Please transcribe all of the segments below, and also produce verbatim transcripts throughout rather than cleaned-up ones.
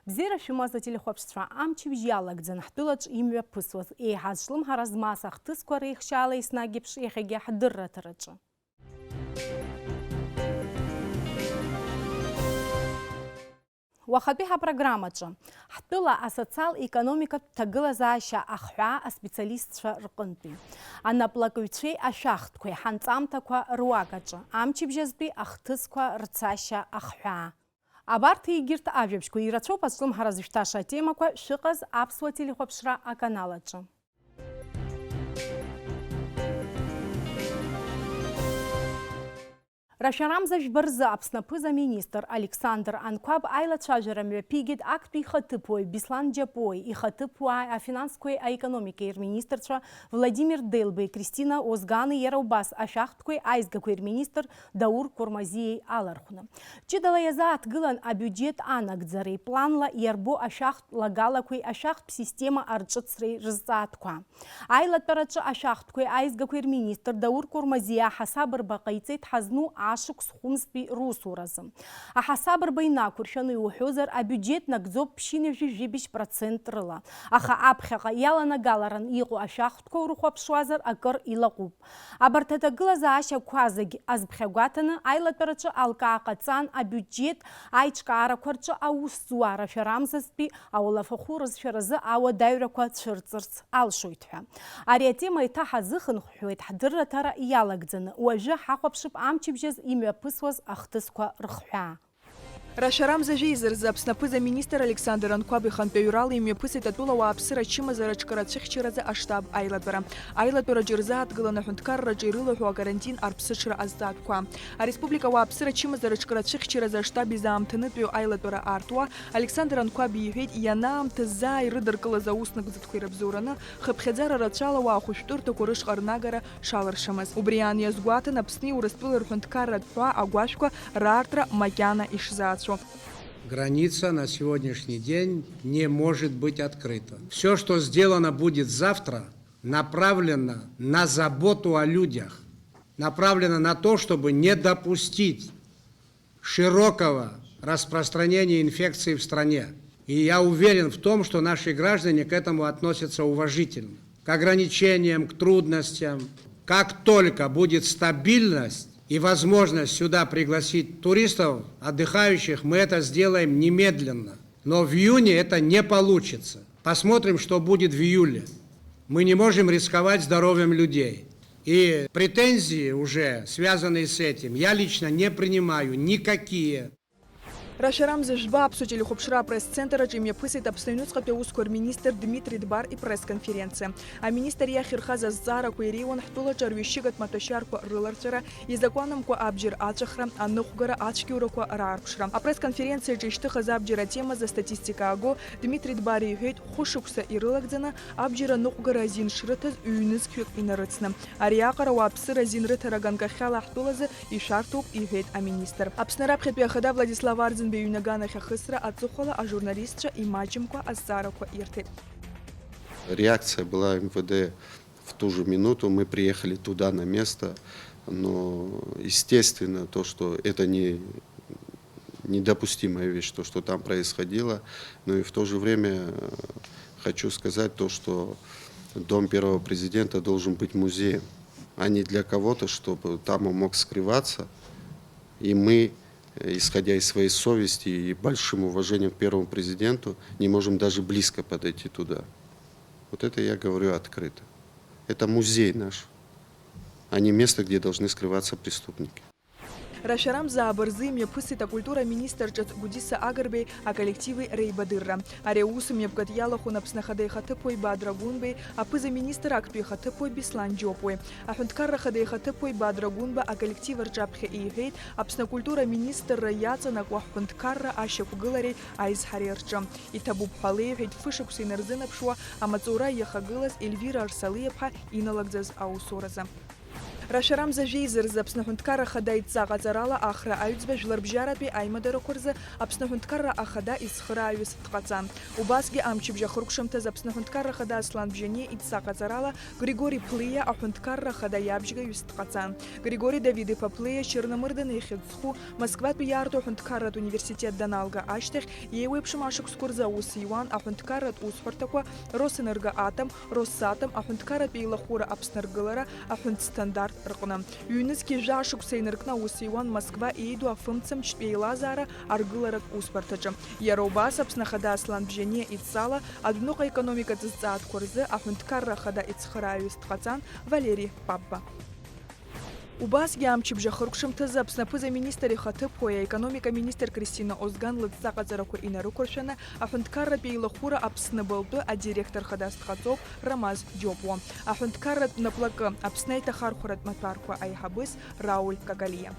Бзиара шәымаз, ателехәаԥшцәа, амчыбжь иалагӡан ҳтәылаҿ имҩаԥысуаз, еиҳа зҿлымҳара змаз ахҭысқәа реихшьаала еснагь еиԥш иахьагьы ҳдырраҭараҿы. Уахатәи ҳапрограммаҿы ҳтәыла асоциал-економикатә ҭагылазаашьа ахҳәаа аспециалистцәа рҟынтәи, анаплакыҩцәеи ашәахтәқәеи ҳанҵамҭақәа руак аҿы, амчыбжьазтәи ахҭысқәа рцашьа ахҳәаа. Абарҭ егьырҭ ажәабжьқәа ирацәоуп азҿлымҳара зышәҭаша атемақәа шәыҟаз аԥсуа телехәаԥшра аканал аҿы. Рашәарамза жәба рзы Аԥсны аԥыза-министр Александр Анқәаб аилацәажәара мҩаԥигеит актәи ихаҭыԥуаҩ Беслан Џьапуеи, ихаҭыԥуааи, афинансқәеи аекономикеи рминистрцәа Владимир Делбеи, Кристина Озгани, иара убас ашәахтәқәеи аизгақәеи рминистр Даур Кормазиеи алархәны. Ҷыдала иазааҭгылан абиуџьет анагӡареи планла иарбоу ашәахтә лагалақәеи ашәахтә система арҿыцреи рызҵаатәқәа. Аилатәараҿы ашәахтәқәеи аизгақәеи рминистр Даур Кормазиа аҳасабырба ҟаиҵеит ҳазну ашықәс хәымзтәи русуразы. Аҳасабырба инақәыршәаны иуҳәозар, абиуџьет нагӡоуп ԥшьынҩажәи жәибжь процент рыла, аха аԥхьаҟа иаланагаларан иҟоу ашәахтәқәа урыхәаԥшуазар акыр илаҟәуп. Абарҭ аҭагылазаашьақәа зегь азԥхьагәаҭаны, аилатәараҿы алкаа ҟаҵан абиуџьет аиҿкаарақәа рҿы аус зуа рашәарамзазтәи ауалафахәы рызшәаразы ауадаҩрақәа цәырҵырц алшоит ҳәа. Ари атема еиҭа ҳазыхынҳәуеит ҳдырраҭара иалагӡаны. Уажәы ҳахәаԥшып амчыбжьаз имҩаԥысуаз ахҭысқәа рыхҳәаа. Рашәарамза жәеиза рзы Аԥсны аԥыза-министр Александр Анқәаб ихантәаҩрала имҩаԥысит атәыла ауааԥсыра ачымазара аҿкара ацәыхьчаразы аштаб аилатәара. Аилатәараҿы ирзааҭгылан аҳәынҭқарраҿы ирылаҳәоу акарантин арԥсыҽра азҵаатәқәа. Ареспублика ауааԥсыра ачымазара аҿкара ацәыхьчаразы аштаб изаамҭанытәиу аилатәара аартуа Александр Анқәаб иҳәеит, ианаамҭаз заа ирыдыркылаз аус нагӡатәқәа ирыбзоураны хыԥхьаӡара рацәала ауаа ахәышәтәырҭақәа рышҟа рнагара шалыршамыз. Убри аан иазгәаҭан Аԥсни Урыстәылеи рҳәынҭқарратә ҳәаа агәашәқәа раартра макьана ишзаацәоу. Граница на сегодняшний день не может быть открыта. Всё, что сделано будет завтра, направлено на заботу о людях, направлено на то, чтобы не допустить широкого распространения инфекции в стране. И я уверен в том, что наши граждане к этому относятся уважительно. К ограничениям, к трудностям. Как только будет стабильность и возможность сюда пригласить туристов, отдыхающих, мы это сделаем немедленно. Но в июне это не получится. Посмотрим, что будет в июле. Мы не можем рисковать здоровьем людей. И претензии, уже связанные с этим, я лично не принимаю никакие. Рашәарамза жәба аԥсуа телехәаԥшра апресс-центр аҿы имҩаԥысит Аԥсны аҩныҵҟатәи аусқәа рминистр Дмитри Дбар ипресс-конференциа. Аминистр иахь ирхаз азҵаарақәа иреиуан ҳтәылаҿы арҩашьыгатә маҭәашьарқәа рыларҵәара, изакәанымкәа абџьар аҵәахра, аныҟәгара, ацәгьоурақәа раарԥшра. Апресс-конференциаҿы ишьҭыхыз абџьар атемазы астатистика ааго Дмитри Дбар иҳәеит, хәышықәса ирылагӡаны абџьар аныҟәгара азин шрыҭаз ҩ-нызқьҩык инарыцны. Ари аҟара ауааԥсыра азин рыҭара аганкахьала ҳтәылазы ишәарҭоуп, иҳәеит аминистр. Аԥсны раԥхьатәи ахада Владислав Арӡынба иҩнаганахь ахысра аҵыхәала ажурналистцәа имаҷымкәа азҵаарақәа ирҭеит. Реакция была МВД в ту же минуту. Мы приехали туда, на место. Но, естественно, то, что это не, недопустимая вещь, то, что там происходило. Но и в то же время, э, хочу сказать то, что дом первого президента должен быть музеем, а не для кого-то, чтобы там он мог скрываться. И мы, э, исходя из своей совести и большим уважением к первому президенту, не можем даже близко подойти туда. Вот это я говорю открыто. Это музей наш, а не место, где должны скрываться преступники. Рашәарамза ааба рзы имҩаԥысит акультура аминистр ҿыц Гәдиса Агрбеи аколлективи реибадырра. Ари аус мҩаԥгатә иалахәын Аԥсны Ахада ихаҭыԥуаҩ Бадра Гәынбеи, аԥыза-министр актәи ихаҭыԥуаҩ Беслан Џьопуеи. Аҳәынҭқарра Ахада ихаҭыԥуаҩ Бадра Гәынба аколлектив рҿаԥхьа иҳәеит, Аԥсны акультура аминистрра иаҵанакуа ҳҳәынҭқарра ашьақәгылареи аизҳареи рҿы. Иҭабуп ҳәа леиҳәеит фышықәса инарзынаԥшуа амаҵура иахагылаз Ельвира Арсалиаԥҳа иналагӡаз аусуразы. Рашәарамза жәеиза рзы Аԥсны Аҳәынҭқарра Ахада идҵа ҟаҵарала Ахра Аҩӡба жәларбжьаратәи аимадарақәа рзы Аԥсны Аҳәынҭқарра Ахада ицхырааҩыс дҟаҵан. Убасгьы амчыбжь ахыркәшамҭазы Аԥсны Аҳәынҭқарра Ахада Аслан Бжьаниа идҵа ҟаҵарала Григори Ԥлиа Аҳәынҭқарра Ахада иабжьгаҩыс дҟаҵан. Григори Давид-иԥа Ԥлиа Шьырнамырданы иахьыӡху Москватәи иаарту аҳәынҭқарратә университет даналга ашьҭахь, еиуеиԥшым ашықәсқәа рзы аус иуан аҳәынҭқарратә усҳәарҭақәа Росэнергоатом, Россатом, аҳәынҭқарратә еилахәыра Аԥсны аргылара, аҳәынҭстандарт рҟны. Ҩнызқьи жәа шықәса инаркны аус иуан Москва еиду афымцамчтә еилазаара аргыларатә усбарҭаҿы. Иара убас Аԥсны Ахада Аслан Бжьаниа идҵала адәныҟа економикатә зҵаатәқәа рзы Аҳәынҭқарра Ахада ицхырааҩыс дҟаҵан Валери Папба. Убасгьы амчыбжь ахыркәшамҭазы Аԥсны аԥыза-министр ихаҭыԥуаҩ, аекономика министр Кристина Озган лыдҵа ҟаҵарақәа инарықәыршәаны, аҳәынҭқарратә еилахәыра Аԥсны балтәы адиректор хадас дҟаҵоуп Рамаз Џьопуа. Аҳәынҭқарратә наплакы, Аԥсны аиҭахархәаратә маҭәарқәа аиҳабыс Рауль Какалиа.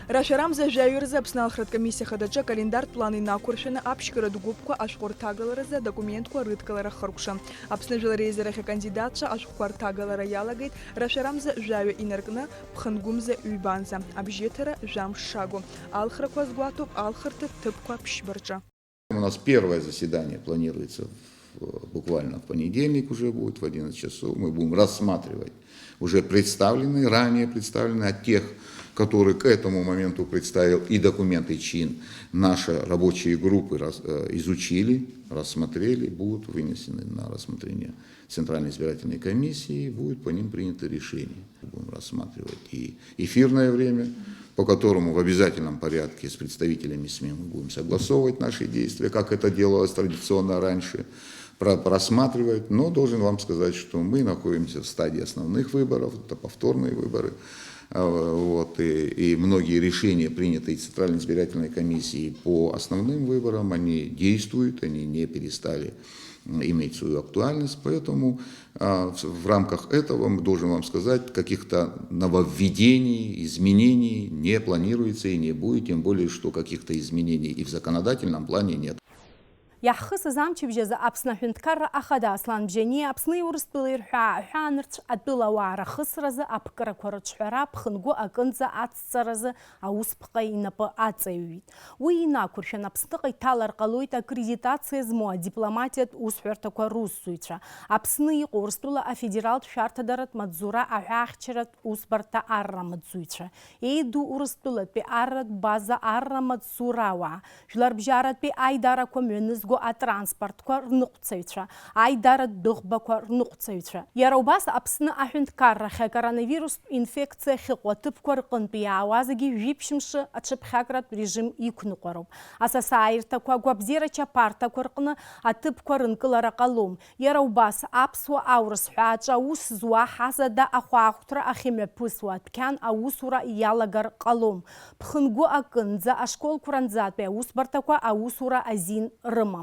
Рашәарамза жәаҩа рзы Аԥсны алхратә комиссиа хадаҿы акалендартә план инақәыршәаны аԥшьгаратә гәыԥқәа ашәҟәы рҭагаларазы адокументқәа рыдкылара хыркәшан. Аԥсны Жәлар Реизарахь акандидатцәа ашәҟәқәа рҭагалара иалагеит рашәарамза жәаҩа инаркны ԥхынгәымза ҩбанӡа, абжьыҭара жәамш шагу, алхрақәа азгәаҭоуп алхырҭатә ҭыԥқәа ԥшьба рҿы. У нас первое заседание планируется в, буквально в понедельник уже будет в одиннадцать часов. Мы будем рассматривать уже представленные, ранее представленные от тех, которые к этому моменту представил и документы чин, наши рабочие группы рас-, э, изучили, рассмотрели, будут вынесены на рассмотрение Центральной избирательной комиссии, будет по ним принято решение. Будем рассматривать и эфирное время, по которому в обязательном порядке с представителями СМИ мы будем согласовывать наши действия, как это делалось традиционно раньше, про-, просматривать. Но должен вам сказать, что мы находимся в стадии основных выборов, это повторные выборы. А, вот, и, и многие решения, принятые Центральной избирательной комиссией по основным выборам, они действуют, они не перестали иметь свою актуальность. Поэтому, а, в, в рамках этого, м, должен вам сказать, каких-то нововведений, изменений не планируется и не будет, тем более, что каких-то изменений и в законодательном плане нет. Иаҳхысыз амчыбжь азы Аԥсны аҳәынҭқарра ахада Аслан Бжьаниа Аԥсни Урыстәылеи рҳәаа аҳәаанырцә атәылауаа рахысразы аԥкрақәа рыҿҳәара ԥхынгәы акынӡа ацҵаразы аусԥҟа инапы аҵаҩит. Уи инақәыршәан, Аԥсныҟа иҭалар ҟалоит аккредитациа змоу адипломатиатә усҳәарҭақәа русзуҩцәа, Аԥсны иҟоу Урыстәыла афедералтә шәарҭадаратә маҵзура аҳәаахьчаратә усбарҭа арра маҵзуҩцәа, еиду Урыстәылатәи арратә база арра маҵзурауаа, жәларбжьаратәи аидарақәа мҩанызго атранспортқәа рныҟәцаҩцәа, аидаратә дәыӷбақәа рныҟәцаҩцәа. Иара убас Аԥсны аҳәынҭқаррахь акоронавирустә инфекциа ахьыҟоу аҭыԥқәа рҟынтә иаауа зегьы жәиԥшь мшы аҽыԥхьакратә режим иқәныҟәароуп. Асасааирҭақәа агәабзиара чаԥарҭақәа рҟны аҭыԥқәа рынкылара ҟалом. Иара убас аԥсуа аурыс ҳәааҿы аус зуа ҳазада ахәаахәҭра ахьымҩаԥысуа адәқьан аусура иалагар ҟалом. Ԥхынгәы акынӡа ашколқәа ранӡатәи аусбарҭақәа аусура азин рымам.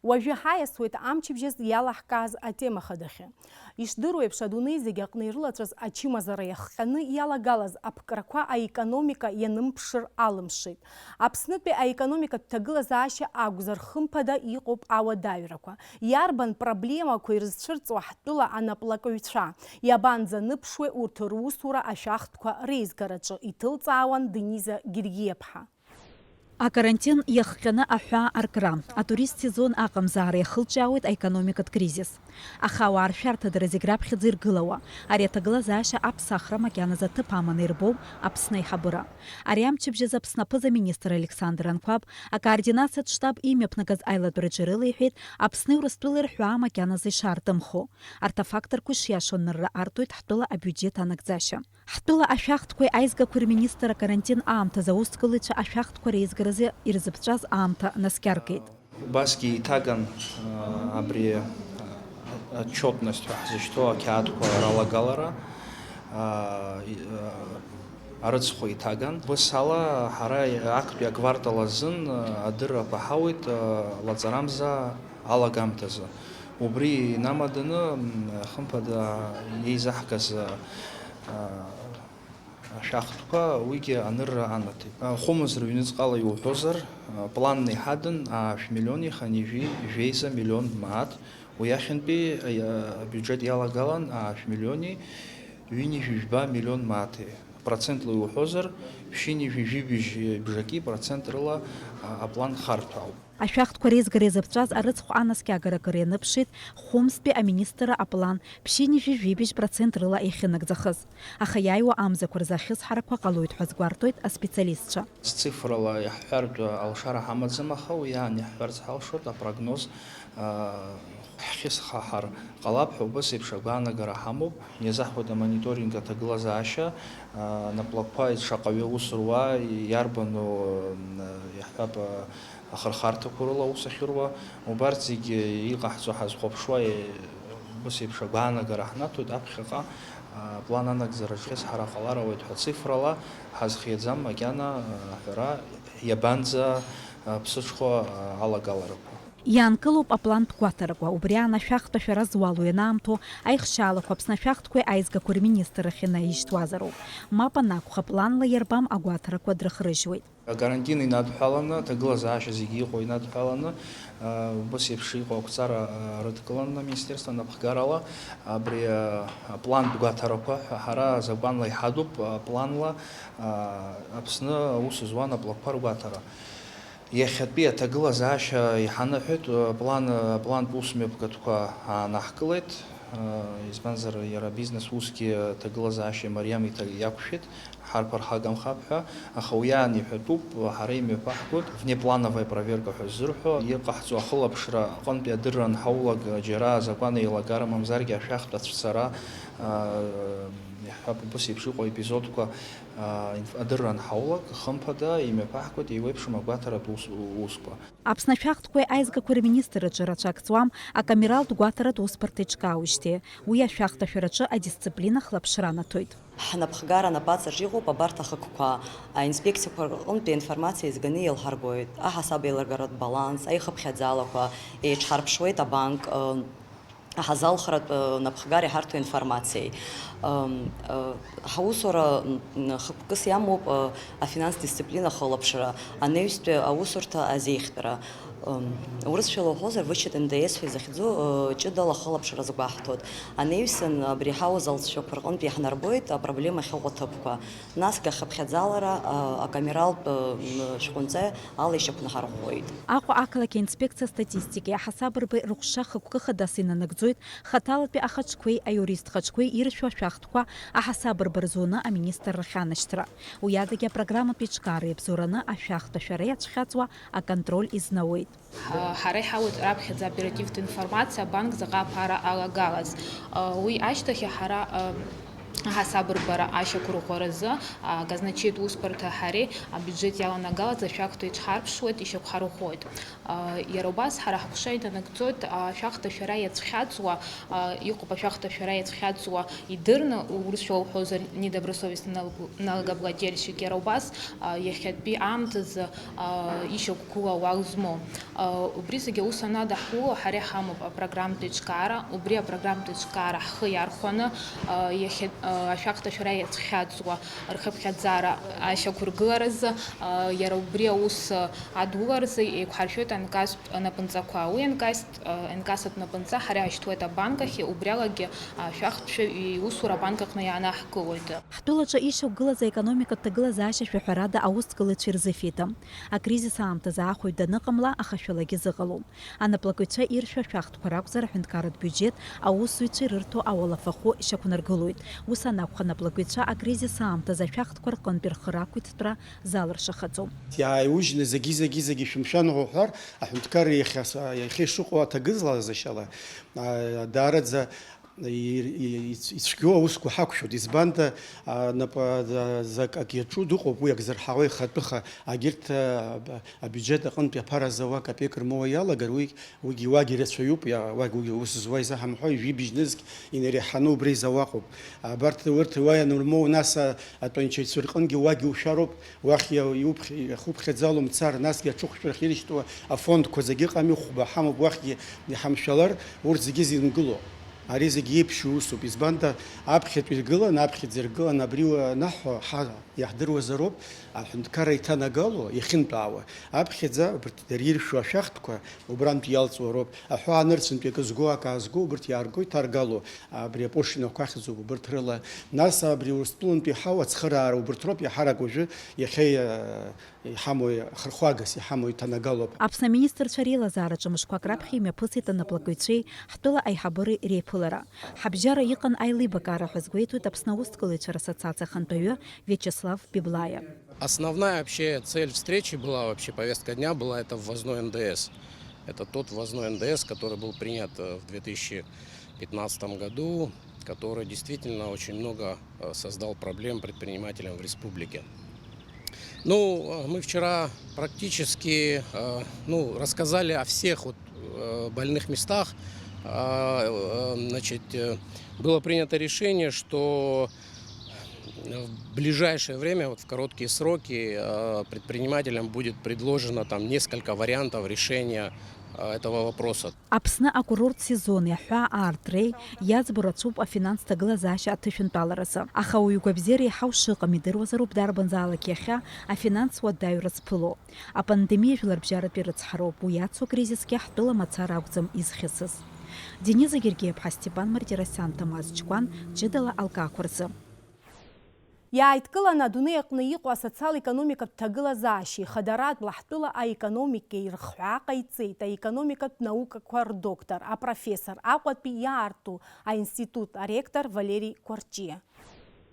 Уажәы ҳаиасуеит амчыбжьаз иалаҳкааз атема хадахьы. Ишдыру еиԥш, адунеи зегь аҟны ирылаҵәаз ачымазара иахҟьаны иалагалаз аԥкрақәа аекономика ианымԥшыр алымшеит. Аԥснытәи аекономикатә ҭагылазаашьа акәзар, хымԥада иҟоуп ауадаҩрақәа. Иарбан проблемақәа ирызцәырҵуа ҳтәыла анаплакыҩцәа? Иабанӡаныԥшуеи урҭ русура ашәахтәқәа реизгараҿы, иҭылҵаауан Дениза Гергиаԥҳа. Акарантин иахҟьаны аҳәаа аркра, атурист сезон аҟамзаара иахылҿиаауеит аекономикатә кризис. Аха ауаа ршәарҭадара зегь раԥхьаӡа иргылауа, ари аҭагылазаашьа аԥсахра макьаназы аҭыԥ аманы ирбом Аԥсны аиҳабыра. Ари амчыбжь азы Аԥсны аԥыза-министр Александр Анқәаб акоординациатә штаб имҩаԥнагаз аилатәараҿы ирылеиҳәеит Аԥсни Урыстәылеи рҳәаа макьаназы ишаартымхо. Арҭ афакторқәа ишиашоу анырра артуеит ҳтәыла абиуџьеҭ анагӡашьа. Ҳтәыла ашәахтәқәеи аизгақәеи рминистр акарантин аамҭазы аусҭгылаҩцәа ашәахтәқәа реизгаразы ирзыԥҵәаз аамҭа наскьаргеит. Убасгьы иҭаган, а, абри, а, отчетность ҳәа ҳзышьҭоу ақьаадқәа ралагалара, а, и, а, арыцхә иҭаган. Ус ала, ҳара актәи аквартал азын, а, адыррақәа ҳауеит, а, лаҵарамза алагамҭазы. Убри инамаданы, м, хымԥада еизаҳгаз, а, а, Ашәахтәқәа уигьы анырра анаҭеит. Хәымз рыҩныҵҟала иуҳәозар, планны иҳадын аашә миллиони хынҩажәи жәеиза миллион мааҭ, уи ахьынтәи абиуџьет иалагалан аашә миллиони ҩынҩажәи жәба миллион мааҭи. Процентла иуҳәозар, ԥшьынҩажәи жәибжь бжаки процент рыла аплан харҭәаауп. Ашәахтәқәа реизгара иазыԥҵәаз арыцхә анаскьагара акыр ианыԥшит Хәымзтәи аминистрра аплан ԥшьынҩажәи жәибжь процент рыла иахьынагӡахыз. Аха иааиуа амзақәа рзы ахьысҳарақәа ҟалоит ҳәа азгәарҭоит аспециалистцәа. Цифрала иаҳҳәартә алшара ҳамаӡам, аха уи аан иаҳҳәарц ҳалшоит апрогноз, аа, ҳхьысҳаҳар ҟалап ҳәа убас еиԥш агәаанагара ҳамоуп. Иазаҳуеит амониторинг аҭагылазаашьа, аа, наплакқәа шаҟаҩы аус руа, иарбану, аа, иаҳҳәап, аа, ахырхарҭақәа рыла аус ахьыруа, убарҭ зегьы иҟаҳҵо ҳазхәаԥшуа, е-, ус еиԥш агәаанагара ҳнаҭоит, аԥхьаҟа, а, аплан анагӡараҿ хьысҳара ҟалар ауеит ҳәа цифрала ҳазхиаӡам макьана, а, аҳәара, иабанӡа, а, ԥсыҽхәа, а, алагаларақәа. Иаанкылоуп аплантә гәаҭарақәа, убри аан ашәахтә ашәара зуало ианаамҭоу аихшьаалақәа Аԥсны ашәахтәқәеи аизгақәеи рминистррахь инаишьҭуазароуп. Мап анакәха, планла иарбам агәаҭарақәа дрыхрыжьуеит. Акарантин инадҳәаланы, аҭагылазаашьа зегьы иҟоу инадҳәаланы, а, убас еиԥш иҟоу ақәҵара, а, рыдкыланы аминистерство анапхгарала, абри, а, аплантә гәаҭарақәа ҳәа ҳара азакәанла иҳадуп, а, планла, а, Аԥсны аус зуа анаплакқәа ргәаҭара. Иахьатәи аҭагылазаашьа иҳанаҳәеит, а, план, а, аплантә усмҩаԥгатәқәа аанаҳкылеит, а, избанзар, иара абизнес усгьы аҭагылазаашьа мариам иҭа-, иақәшәеит. Ҳарԥырхагамхап ҳәа, аха уи аан иҳәатәуп, ҳара имҩаԥаҳгоит внеплановая проверка ҳәа ззырҳәо, иҟаҳҵо ахылаԥшра аҟынтәи адырра анҳаулак, џьара азакәан еилагара мамзаргьы ашәахтә ацәцара, аа, иаҳҳәап, убас еиԥш иҟоу епизодқәа, аа, инф-, адырра анҳаулак, хымԥада, имҩаԥаҳгоит еиуеиԥшым агәаҭаратә ус-, усқәа. Аԥсны ашәахтәқәеи аизгақәеи рминистрраҿы рацәак ҵуам акамералтә гәаҭаратә усбарҭа иҿкаауижьҭеи. Уи ашәахтә ашәараҿы адисциплина хлаԥшра анаҭоит. Ҳнапхгара анапаҵаҿ иҟоуп абарҭ ахықәқәа. Аинспекциақәа рҟынтәи аинформациа еизганы еилҳаргоит. Аҳасаб еилагаратә баланс, аихыԥхьаӡалақәа еиҿҳарԥшуеит абанк, ы, аҳазалхратә, ы, напхгара иҳарҭо информациеи. Ы, ы, ҳаусура, м, хықәкыс иамоуп, ы, афинанстә дисциплина ахылаԥшра, анаҩстәи аусурҭа азеиӷьтәра. М, урысшәала уҳәозар, вычет НДС ҳәа изыхьӡу, ы, ҷыдала ахылаԥшра азгәаҳҭоит. Анаҩсан абри ҳаузалҵшәақәа рҟынтә иаҳнарбоит апроблема ахьыҟоу аҭыԥқәа. Насгьы ахыԥхьаӡалара, ы, акамералтә, ы, м, шәҟәынҵа ала ишьақәнаҳархәоит. Аҟәа ақалақь аинспекциа астатистикеи аҳасабырбеи рыҟәша хықәкы хадас инанагӡоит хаҭалатәи ахаҿқәеи аиурист хаҿқәеи иршәу ашәахтәқәа аҳасабырба рзуны аминистррахь анашьҭра. Уи адагьы апрограмматә еиҿкаара иабзоураны ашәахтә ашәара иацәхьаҵуа аконтроль изнауеит. Ҳа-, ҳара иҳауеит раԥхьаӡа оперативтә информациа, абанк заҟа аԥара алагалаз. Уи ашьҭахь ҳара, аҳасабырбара ашьақәырӷәӷәаразы, аказначеитә усбарҭа ҳареи абиуџьет иаланагалаз ашәахтә еиҿҳарԥшуеит, ишьақәҳарӷәӷәоит. Иара убас ҳара ҳҟәша инанагӡоит ашәахтә ашәара иацәхьаҵуа, иҟоуп ашәахтә ашәара иацәхьаҵуа идырны, урысшәала уҳәозар, недобросовестно налог-, налогоплательщик, иара убас, иахьатәи аамҭазы, ишьақәгылоу ауал змоу. Убри зегьы аус анадаҳуло, ҳара иҳамоуп апрограмматә еиҿкаара, убри апрограмматә еиҿкаара ҳхы иархәаны, иахьа-, ашәахтә ашәара иацәхьаҵуа рхыԥхьаӡара ашьақәыргыларазы, иара убри аус адуларазы еиқәҳаршәоит анкастә напынҵақәа. Уи анкаст-, анкастатә напынҵа ҳара иаҳшьҭуеит абанк ахь, убриалагьы ашәахтәшәа иусура абанк аҟны иаанаҳкылоит. Ҳтәылаҿы ишьақәгылаз аекономикатә ҭагылазаашьа шәаҳәарада аусҭгалаҩцәа ирзыфеитам. Акризис аамҭазы аахәаҩ даныҟамла, ахашәалагьы зыҟалом. Анаплакыҩцәа иршәу ашәахтәқәа ракәзар, аҳәынҭқарратә биуџьет аусзуҩцәа ирырҭо ауалафахәы шьақәнаргылоит. Ус анакәха, анаплакыҩцәа акризис аамҭазы ашәахтәқәа рҟынтәи рхы рақәиҭтәра залыршахаӡом. Иааиужьны зегьы-зегьы-зегьы шәымшәан ҳәа уҳәар, аҳәынҭқарра иахьа са-, иахьа ишыҟоу аҭагылазаашьала, аа, даараӡа и-, и-, иц-, ицәгьоу аусқәа ҳақәшәоит. Избанда, а, нап-, а, за-, акы иаҿу дыҟоуп, уи акзырҳауа ихатәы ха-, агьырҭ, а, аб-, абиуџьет аҟынтәи аԥара зауа капек рмоуа иалагар, уи, уигьы уагь ирацәаҩуп, иа-, уагь уигьы ус зуа изаҳамҳәо, ижәибжь нызқь инареиҳаны убра изауаҟоуп. Абарҭ урҭ уа ианурмоу, нас, а, атәанчаҩцәа рҟынгьы уагь иушәароуп, уахь иа-, иуԥх-, иахуԥхьаӡало мцар, насгьы аҽыхәшәрахь ирышьҭуа афондқәа зегьы ыҟами, хәба ҳамоуп, уахьгьы иҳамшәалар, урҭ зегьы зеингыло. Ари зегьы еиԥшьу усуп, избанда аԥхьатәи иргыланы, аԥхьаӡа иргыланы абри анаҳҳәо, ҳа иаҳдыруазароуп, аҳәынҭқарра иҭанагало, иахьынтәаауа. Аԥхьаӡа убарҭ дара иршәу ашәахтәқәа убрантә иалҵуа роуп. Аҳәаа нырцәынтәи акы зго, акы аазго, убарҭ иаарго, иҭаргало, абри апошлинақәа ахьӡуп, убарҭ рыла. Нас абри Урыстәылантәи иҳау ацхыраара убарҭ роуп иаҳарак уажәы иахьа, э, иҳамоу, хырхәагас иҳамоу иҭанагалоуп. Аԥсны аминистрцәа реилазаараҿы мышқәак раԥхьа имҩаԥысит анаплакыҩцәеи ҳтәыла аиҳабыреи реиԥылара. Ҳабжьара иҟан аилибакаара ҳәа азгәеиҭоит Аԥсны аусҭгылаҩцәа рассоциациа ахантәаҩы Виачеслав Библаиа. Основная вообще цель встречи была, вообще повестка дня была, это ввозной Н Д С. Это тот ввозной Н Д С, который был принят, э, в две тысячи пятнадцатом году, который действительно очень много, э, создал проблем предпринимателям в республике. Ну, э, мы вчера практически, э, ну, рассказали о всех вот, э, больных местах. А, э, значит, э, было принято решение, что в ближайшее время, вот в короткие сроки, э, предпринимателям будет предложено там несколько вариантов решения, э, этого вопроса. Аԥсны акурорттә сезони аҳәаа аартреи иаӡбо рацәоуп афинанстә ҭагылазаашьа аҭышәынтәаларазы. Аха ауаҩы игәабзиара еиҳау шыҟам идыруазароуп дарбанзаалак иахьа афинанс уадаҩра зԥыло. Апандемиа жәларбжьаратәи рыцҳароуп, уи иацу акризисгьы ҳтәыла мацара акәӡам изхьысыз. Дениза Гергиаԥҳа, Степан Мартиросиан, Ҭамаз Ҷкәан, ҷыдала алкаақәа рзы. Иааидкыланы адунеи аҟны иҟоу асоциал-економикатә ҭагылазаашьеи хадаратәла ҳтәыла аекономикеи рыхҳәаа ҟаиҵеит аекономикатә наукақәа рдоктор, апрофессор, Аҟәатәи иаарту аинститут аректор Валери Кәарҷиа.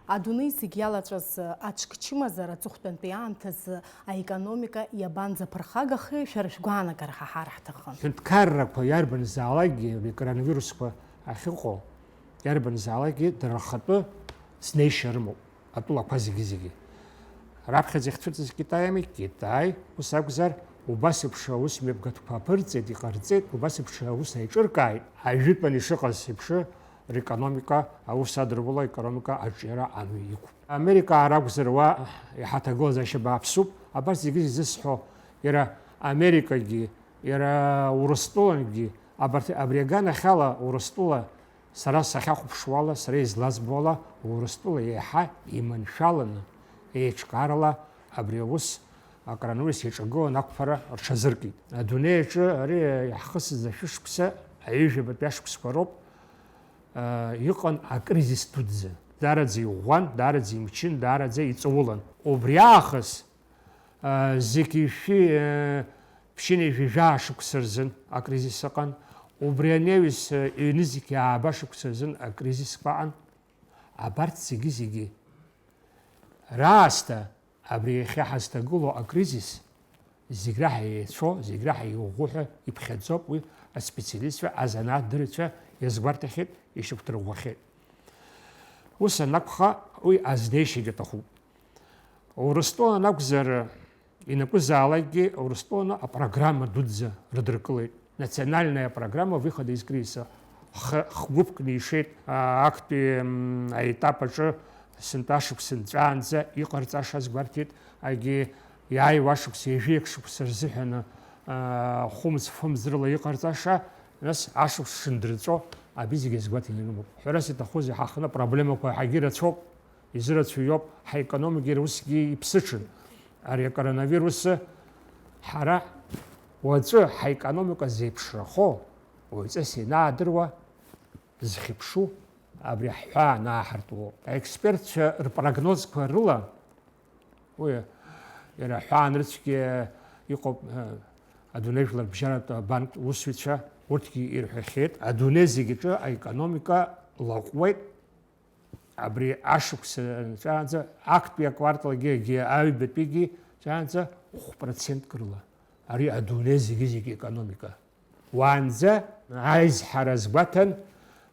Адунеи зегь иалаҵәаз аҽкчымазара аҵыхәтәантәи аамҭазы аекономика иабанӡаԥырхагахеи, шәара шәгәаанагара ҳаҳар ҳҭахын. Ҳәынҭқаррақәа иарбанзаалакгьы, коронавирусқәа ахьыҟоу, иарбанзаалакгьы дара рхатәы знеишьа рымоуп, атәылақәа зегьы-зегьы. Раԥхьаӡа иахьцәырҵыз Китаи ами, Китаи, ус акәзар, убас еиԥш аус мҩаԥгатәқәа аԥырҵеит, иҟарҵеит, убас еиԥш аус аиҿыркааит, ажәытәан ишыҟаз еиԥш, рекономика аус адыркыло, аекономика аҿиара амҩа иқәуп. Америкаа ракәзар, уа иаҳа ҭагылазаашьа бааԥсуп. Абарҭ зегьы ззысҳәо, иара Америкагьы, иара Урыстәылангьы, абарҭ, абри аганахьала Урыстәыла, сара сахьахәаԥшуала, сара излазбо ала, Урыстәыла еиҳа иманшәаланы, еиҿкаарала абри аус, акоронавирус иаҿагылан ақәԥара рҽазыркит. Адунеи аҿы ари иаҳхысыз ашәышықәса, аҩажәабатәи ашықәсқәа роуп, а, иҟан акризис дуӡӡа. Даараӡа иӷәӷәан, даараӡа имчын, даараӡа иҵаулан. Убри аахыс, а, зегьы шәи, а, ԥшьынҩажәи жәаа шықәса рзын акризис ыҟан. Убри анеҩс, а, ҩнызқьи ааба шықәса рзын акризисқәа ыҟан. Абарҭ зегьы-зегьы раасҭа абри иахьа ҳазҭагылоу акризис зегь раҳа еицәоу, зегь раҳа иӷәӷәоу ҳәа иԥхьаӡоуп, уи аспециалистцәа, азанааҭдырҩцәа иазгәарҭахьеит, ишьақәдырӷәӷәахьеит. Ус анакәха, уи азнеишьагьы аҭахуп. Урыстәылан акәзар, инакәызаалакгьы Урыстәыланы апрограмма дуӡӡа рыдыркылеит. Национальная программа выхода из кризиса. Х-, хгәыԥкны ишеит, а, актәи, м, аетап аҿы сынтәа ашықәс нҵәаанӡа иҟарҵаша азгәарҭеит, агьи иааиуа ашықәс ҩажәи акы шықәса рзыҳәаны, а, хәымз-фымз рыла иҟарҵаша, нас ашықәс шындырҵәо, абри зегьы азгәаҭаны ирымоуп. Ҳәарас иҭахузеи, ҳаҟны апроблемақәа ҳагьы рацәоуп. Изырацәаҩуп, ҳаекономикеи усгьы иԥсыҽын. Ари акоронавирусы ҳара уаҵәы ҳаекономика зеиԥшрахо уаҩҵас ианаадыруа зхьыԥшу абри ҳҳәаа анааҳартуоуп. Аекспертцәа рпрогнозқәа рыла, уи иара ҳәаанырцәгьа иҟоуп, э, адунеи жәларбжьаратә абанк усзуҩцәа, урҭгьы ирҳәахьеит, адунеи зегьы аҿы аекономика лаҟәуеит. Абри ашықәс нҵәаанӡа, актәи акварталгьы, егьи аҩбатәигьы нҵәаанӡа хә процентк рыла. Ари адунеи зегьы-зегьы економика. Уаанӡа аизҳара азгәаҭан,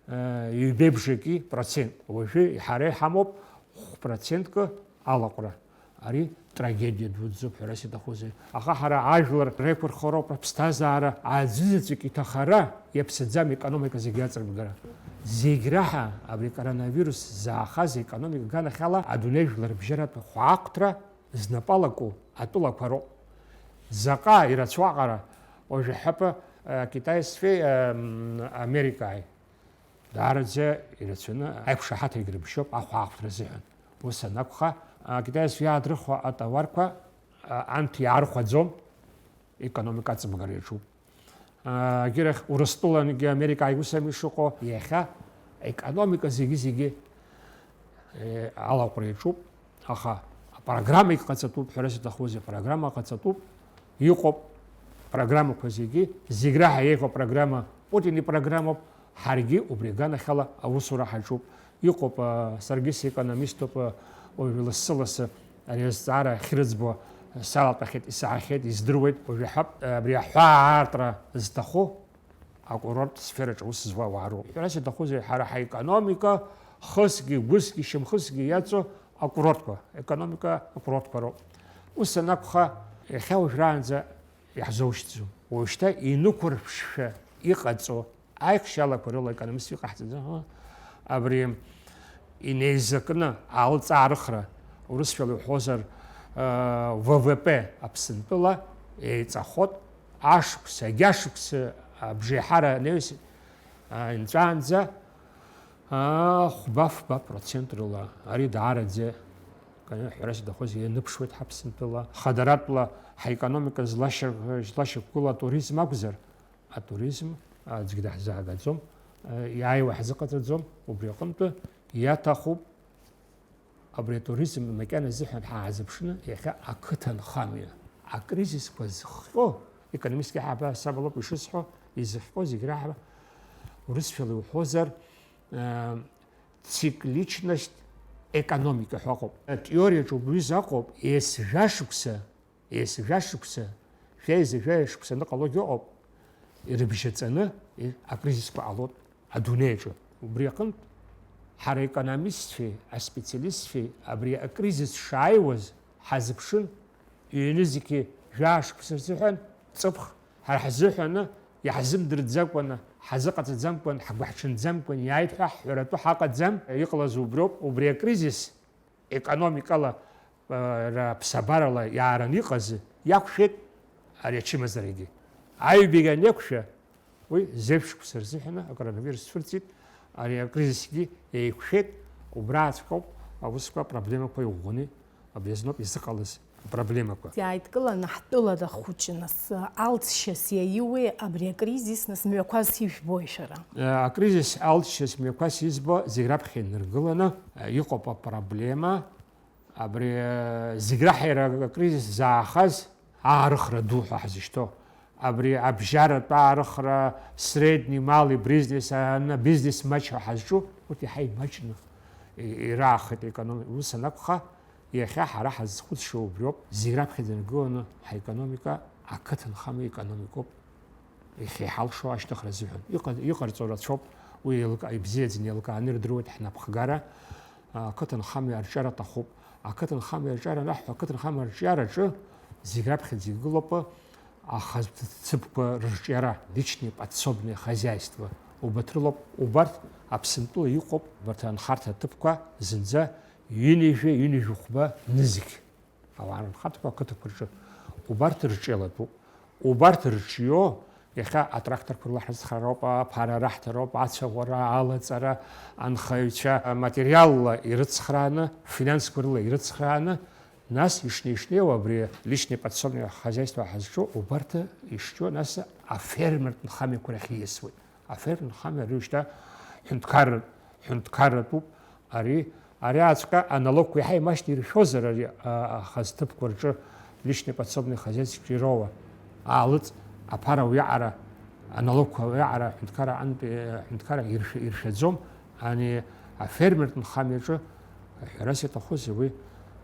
э, ҩбеи бжаки процент. Уажәы ҳара иҳамоуп хә процентк алаҟәра. Ари трагедиа дуӡӡоуп ҳәа рас иҭахузеи. Аха ҳара ажәлар реиқәырхароуп, рыԥсҭазаара аӡәзаҵәык иҭахара иаԥсаӡам, економика зегь иаҵарбгара. Зегь раҳа абри коронавирус заахаз аекономика аганахьала адунеи жәларбжьаратә хәаахәҭра знапы алаку атәылақәа роуп. Заҟа ирацәоу аҟара уажәы ҳәапы, э, Китаисфеи, э, м, Америкааи. Даараӡа ирацәаны аиқәшаҳаҭрагьы рыбжьоуп ахәаахәҭра азыҳәан. Ус анакәха, акитаеццәа иаадрыхуа атауарқәа, а, анҭ иаарыхәаӡом, економика аҵабгара иаҿуп. А, агьырахь Урыстәылангьы Америкаагьы ус ами ишыҟоу, иахьа аекономика зегьы-зегьы, э, алаҟәра иаҿуп. Аха апрограммагь ҟаҵатәуп, ҳәарас иҭахузеи, апрограмма ҟаҵатәуп, иҟоуп апрограммақәа зегьы, зегь раҳа еиӷьу апрограмма Путин ипрограммоуп, ҳаргьы убри аганахьала аусура ҳаҿуп. Иҟоуп, а, саргьы секономиступ, а, уажә лассы-лассы ари азҵаара ахьрыӡбо салатәахьеит, исаҳахьеит, издыруеит. Уажә иаҳҳәап, абри аҳәаа аартра зҭаху акурорттә сфераҿы аус зуа ауаа роуп. Ҳәарас иҭахузеи, ҳара ҳаекономика хысгьы, гәысгьы, шьамхысгьы иаҵоу акурортқәа, аекономика акурортқәа роуп. Ус анакәха, иахьа уажәраанӡа иаҳзоушьҭӡом. Уажәшьҭа инықәырԥшшәа иҟаҵоу аихшьалақәа рыла аекономистцәа иҟаҳҵаӡом. Абри инеизакны алҵаарыхра, урысшәала иуҳәозар, э, В В П Аԥсынтәыла еиҵахот, ашықәс, агьашықәс абжеиҳара анаҩс, а, инҵәаанӡа, а, хәба-фба процент рыла. Ари даараӡа, конечно, ҳәарас иҭахузеи, ианыԥшуеит ҳаԥсынтәыла. Хадаратәла ҳаекономика злашьа-, злашьақәгылоу атуризм акәзар, атуризм аӡәгьы даҳзаагаӡом, а, иааиуа ҳзыҟаҵаӡом, убри аҟынтәы иаҭахуп. Абри атуризм макьана азыҳәан ҳаазыԥшны, иахьа ақыҭанхамҩа, акризисқәа зыхҟьо, экономистки ҳаба-, ҳасаб алоуп ишысҳәо, изыхҟьо зегь раҳра, урысшәала иуҳәозар, э, цикличность экономики ҳәа ыҟоуп. Атеориаҿы убри аҩыза ыҟоуп, ес-, жәашықәса Ес-, жәашықәса, жәеиза-жәаҩа шықәса аныҟалогьы ыҟоуп, ирыбжьаҵаны, и-, акризисқәа ҟалоит адунеи аҿы. Убри аҟынтә, ҳара аекономистцәеи аспециалистцәеи абри акризис шааиуаз ҳазыԥшын, ҩ-нызқьи жәаа шықәса рзыҳәан ҵыԥх, ҳара ҳзыҳәаны иаҳзымдырӡакәаны, ҳазыҟаҵаӡамкәан, ҳгәыҳҽанӡамкәан иааит ҳәа ҳҳәаратәы ҳаҟаӡам, иҟалаз уброуп, убри акризис економикала, ра ԥсабарала иаараны иҟаз иақәшәеит ари ачымазарагьы. Аҩбагьы анеиқәшәа, уи зеижә шықәса рзыҳәаны акоронавирус цәырҵит, ари акризисгьы еиқәшәеит, убрааҵәҟьоуп аусқәа апроблемақәа иӷәӷәаны абри азноуп изыҟалаз апроблемақәа. Иааидкыланы ҳтәыла рахәыҷы, нас, алҵшьас иаиуеи абри акризис, нас, мҩақәас ижәбои шәара? Э, акризис алҵшьас мҩақәас избо зегь раԥхьа инаргыланы, э, иҟоуп апроблема, абри, э, зегь раҳа иара акризис заахаз аарыхра ду ҳәа ҳзышьҭоу. Абри абжьаратә аарыхра, средний, малый бизнес, ана-, бизнес маҷ ҳәа ҳазҿу, урҭ иаҳа имаҷны и-, ираахеит аекономика. Ус анакәха, иахьа ҳара ҳазхәыцшьо убриоуп, зегь раԥхьаӡа инаргыланы ҳаекономика, ақыҭанхамҩа економикоуп. Иахьа иҳалшо ашьҭыхра азыҳәан. Иҟа-, иҟарҵо рацәоуп, уи еилка-, ибзиаӡаны еилкааны ирдыруеит ҳнапхгара, а, ақыҭанхамҩа арҿиара аҭахуп. Ақыҭанхамҩа арҿиара анаҳҳәа, ақыҭанхамҩа арҿиараҿы зегь раԥхьаӡа игылоуп ахатә цыԥқәа рырҿиара, личные подсобные хозяйства. Убарҭ рылоуп, убарҭ Аԥсынтәыла иҟоуп, убарҭ анхарҭа ҭыԥқәа зынӡа ҩынҩажәа, ҩынҩажәи хәба нызқь. Ауаа рынхарҭақәа ақыҭақәа рҿы убарҭ рҿиалатәуп. Убарҭ рҿио, иахьа атракторқәа рыла ҳрыцхраароуп, аԥара раҳҭароуп, ацәаӷәара, алаҵара, анхаҩцәа материалла ирыцхрааны, финансқәа рыла ирыцхрааны, нас ишнеи-шнеиуа абри личный подсобное хозяйство ҳазҿу, убарҭ ишҿио, нас афермертә нхамҩақәа рахь ииасуеит. Афермер нхамҩа ари уажәшьҭа ҳәынҭқарратә, ҳәынҭқарратәуп. Ари, ариаҵәҟьа аналогқәа иаҳа имаҷны иршәозар, ари, а, ахазы ҭыԥқәа рҿы личный подсобный хозяйстваҿы ироуа аалыҵ, аԥара уиаҟара, аналогқәа уиаҟара аҳәынҭқарра аҟынтә, э, аҳәынҭқарра иршә-, иршәаӡом. Ани афермертә нхамҩаҿы, ҳәарас иаҭахузеи, уи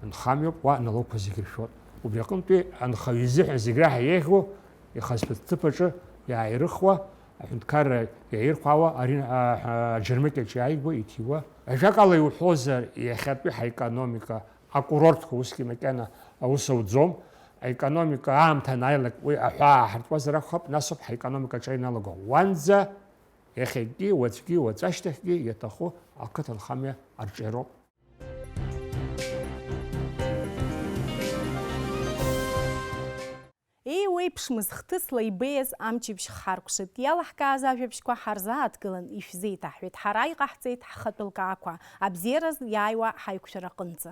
нхамҩоуп, уа аналогқәа зегьы ршәоит. Убри аҟынтәи анхаҩы изыҳәан зегь раҳа еиӷьу, ихазы ҭыԥ аҿы иааирыхуа, аҳәынҭқарра иаирхәаауа ари, а, а, аџьармыкьаҿ иааигәа иҭиуа. Ажәакала иуҳәозар, иахьатәи ҳаекономика акурортқәа усгьы макьана аус ауӡом. Аекономика аамҭа анааилак уи аҳәаа ҳартуазар акәхап, насоуп ҳаекономика аҿы иналаго. Уанӡа иахьагьы, уаҵәгьы, уаҵәашьҭахьгьы иаҭаху ақыҭанхамҩа арҿиароуп. Еиуеиԥшмыз хҭысла ибеиаз амчыбжь ҳхаркәшеит. Иалаҳкааз ажәабжьқәа ҳарзааҭгылан, ишәзеиҭаҳҳәеит. Ҳара иҟаҳҵеит ҳхатәы лкаақәа. Абзиараз иааиуа ҳаиқәшәара аҟынӡа.